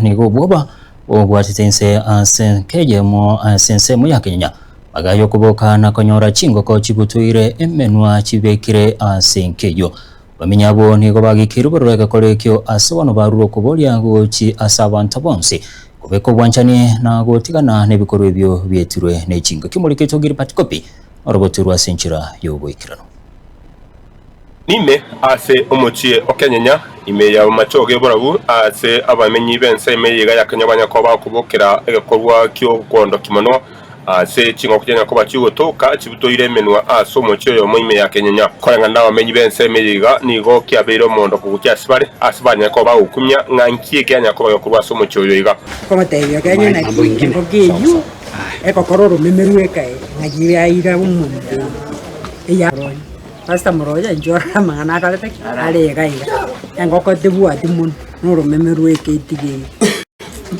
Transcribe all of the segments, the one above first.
Nigo obwoba bobwatete inse ase nk'eyemo ase ensemo ya Kenyenya, magega y'okoboka na konyora chingoko chibutoire emenwa chibekire ase enkeyio. Abamenyi abwo nigo bagikeirwe bororo egekora ekio ase bono barure okoboria gochi ase abanto bonsi, kobeka obwanchani na gotigana nebikorwa ebio bietirwe ne chingaki. Omorikito Gilbert Kopi orogotirwe ase enchera y'oboikeranu. Nime ase omochie o Kenyenya, ime y'amachoge 'borabu, aase abamenyi b'ense ime y'iga ya Kenya banya koba okobokera egekorwa ki'okwondokia mono ase ching'oku chianya koba chigotoka chibutoire emenwa ase omochie oyomo ime ya Kenyenya. Koreng'ana nabamenyi b'ense ime y'iga nigo kiabeire omoondoko gochia ase bare, ase banyare koba bagokumia ng'a nki ekianya koba gekorwa ase omochie oyo iga. Okobatebia, Kenya naki engoko eyio egokora oromeme rw'ekae, ng'ai yaira omonto eya. Pastor Moroya inche orore amang'ana akorete ki? Are iga iga, engoko tebwati monwe, na oromeme rweka etigere.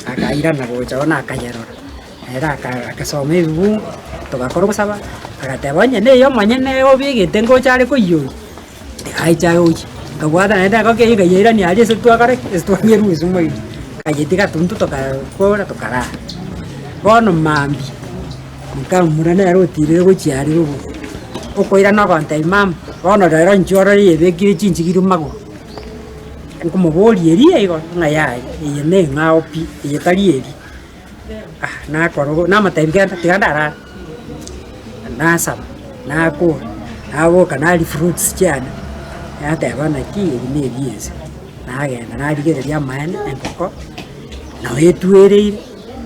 Akairana gocha bono akayerora, ere aka akasoma ebibungo, togakora ogosaba, agateba onye na eye omonyene obegete ngocha are koiyora, tiga aiche aoyie. Nkabwata naende engoko eywo nkayeirania aria ase twakora ki? Ase twanyerusia moino, nkayetiga intwe tokakora tokarara. Bono mambia. Nkamomura nere otiirire gochia aria rogoro, okoirana ogontebia, Mama, bono rero inchuo orore eyebekire chinchigiri magoro. Nkomoboria eria igo ng'a yaya, eye neng'ao pi, eye tari eria. Ah, nakora ogo namotebia genda tiga ndarare, nasaba, nakora, naboka naria fruits chiane, nateba naki ebi na ebiense, nagenda narigereria amaene engoko, nabo etwereire.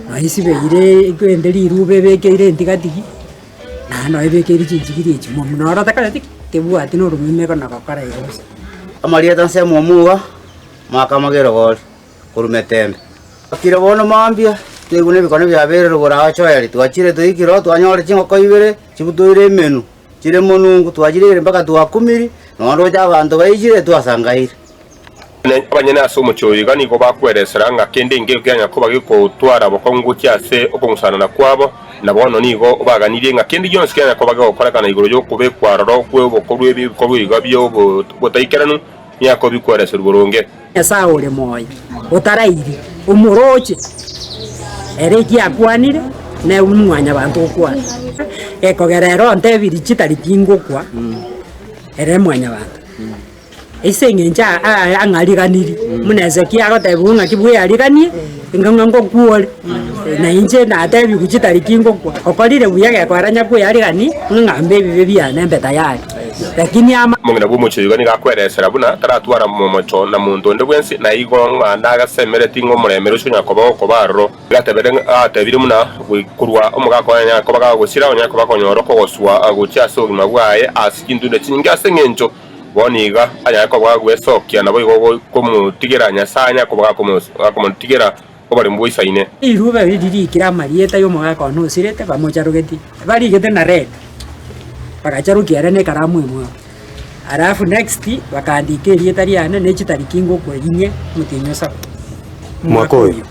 Nonya esibeire ekende rirube ebekeire entigatigi, naende nonya ebekeire chinchigiri echi mono noro takoreti ki? Tebwati na oromeme na gokora igo gose. Amarieta nse momuga, mwakama gerogori, korwa Metembe. Twakire bono mambia, twaigwa nebikone biabeire rogoro aa Choeri, twachire toikire oo twanyora chingoko ibere chibutoire emenu, chire monungu, twachireire mpaka twakumiri, nonya roche abanto baichire twasangaire. Abanyene ase omochie oyo iga nigo bakweresera ng'a kende nkeiyo kianya koba gegotwara bokong'u gochia ase okong'usanana kwabo, na bono nigo baganirie ng'a kende gionsi kianya koba gegokorekana igoro y'okobekwa aroro kw'obokorwa ebikorwa iga bi'obotaikeranu nigo bikwereserwa boronge. Nyasae ore moyo, otarairi, omorooche, ere eki akwanire, nere Mwanyabanto okwana. Gekogera ere ontebirie chitari tingokwa, ere Mwanyabanto. Ase eng'encho ang'ariganirie, buna Hezekia agotebiwa ng'aki bweariganie, inga ng'a ngokwa ore, na inche natebigwe chitariki ngokwa, okorire buya gekogera nyakwearigani ng'a ng'ambe ebibe biane mbe tayari, lakini ama. Omong'ina bw'omochie oyo nigo akweresera buna taratwara momocho na monto onde bwensi, na igo ng'a nagasemeretie ng'a omorembe oria onya koba okoba aroro. Igo atebire buna korwa omogaka oye anyare koba gagosira, onyare koba akonyora okogoswa gochia ase obogima bwaye ase chintunda chinyinge ase engencho Bono iga anyare koba gagwesokia, naboigo komotigera Nyasae anyare koba gakomotigera oboremu boisaine. Riruba eri ririkire amarieta y'omogaka one osirete bamocharogetie, barigete na red, bagacharokia ere na ekaramu emwamu. Alafu next bakandika erieta riane ne chitariki ngokwa inye omotienyi o saba omwaka oyo.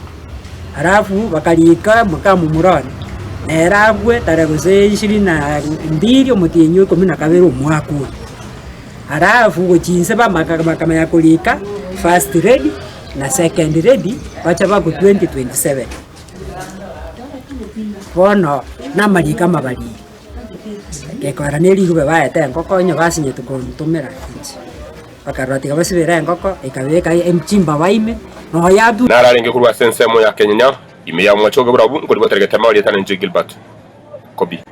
Alafu bakarika mokamomura one, nere agwe tarehe gose ishirini na mbili omotienyi o ikomi na kabere omwaka oyo. Alafu gochia inse bamaka bakamanya korika first lady na second lady bacha bakwa 2027. Bono namariko amabariri, gekogera na erirube baete engoko onye basinyete kontomera inche, bakarora tiga basibere engoko ekabeka chimbawa ime nonya atu. Nararenge korwa ase ensemo ya Kenyenya, ime ya Omochoge Borabu, nkoribotera Getema, Orieta na inche Gilbert Kobi.